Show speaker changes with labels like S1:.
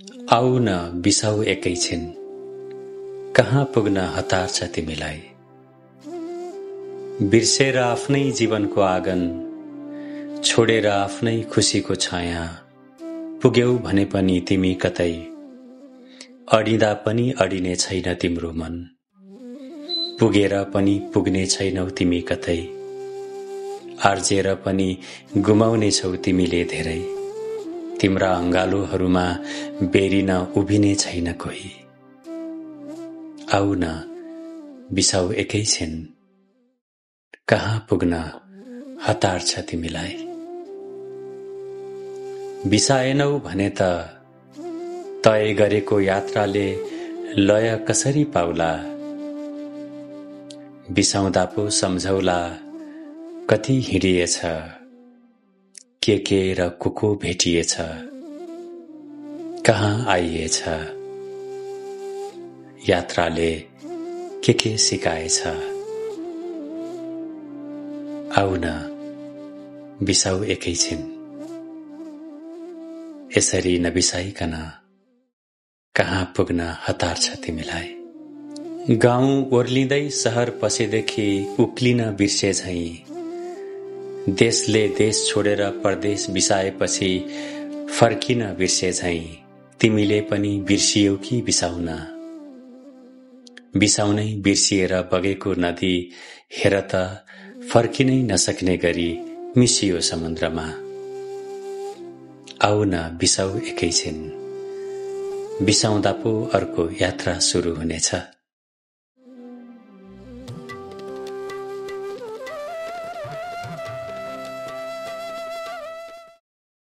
S1: आऊ न बिसाऊ एकैछिन, कहाँ पुग्न हतार छ तिमीलाई। बिर्सेर आफ्नै जीवनको आँगन, छोडेर आफ्नै खुसीको छाया, पुग्यौ भने पनि तिमी कतै, अडिँदा पनि अडिने छैन तिम्रो मन। पुगेर पनि पुग्ने छैनौ तिमी कतै, आर्जेर पनि गुमाउने छौ तिमीले धेरै। तिम्रा अंगालोहरूमा बेरिन उभिने छैन कोही। आऊ न बिसाऊ एकैछिन, कहाँ पुग्न हतार छ तिमीलाई। बिसाएनौ भने त तय गरेको यात्राले लय कसरी पाउला। बिसाउँदा पो सम्झौला कति हिँडिएछ, के र को भेटिएछ, कहाँ आइएछ। यात्राले के सिकाएछ। आऊ न बिसाऊ एकैछिन, यसरी नबिसाइकन कहाँ पुग्न हतार छ तिमीलाई। गाउँ ओर्लिँदै सहर पसेदेखि उक्लिन बिर्से झैं, देशले देश छोडेर परदेश बिसाएपछि फर्किन बिर्से झैं, तिमीले पनि बिर्सियौ कि बिसाउन। बिसाउनै बिर्सिएर बगेको नदी हेर त फर्किनै नसक्ने गरी मिसियो समुद्रमा। आऊ न बिसाऊ एकैछिन, बिसाउँदा पो अर्को यात्रा सुरु हुनेछ।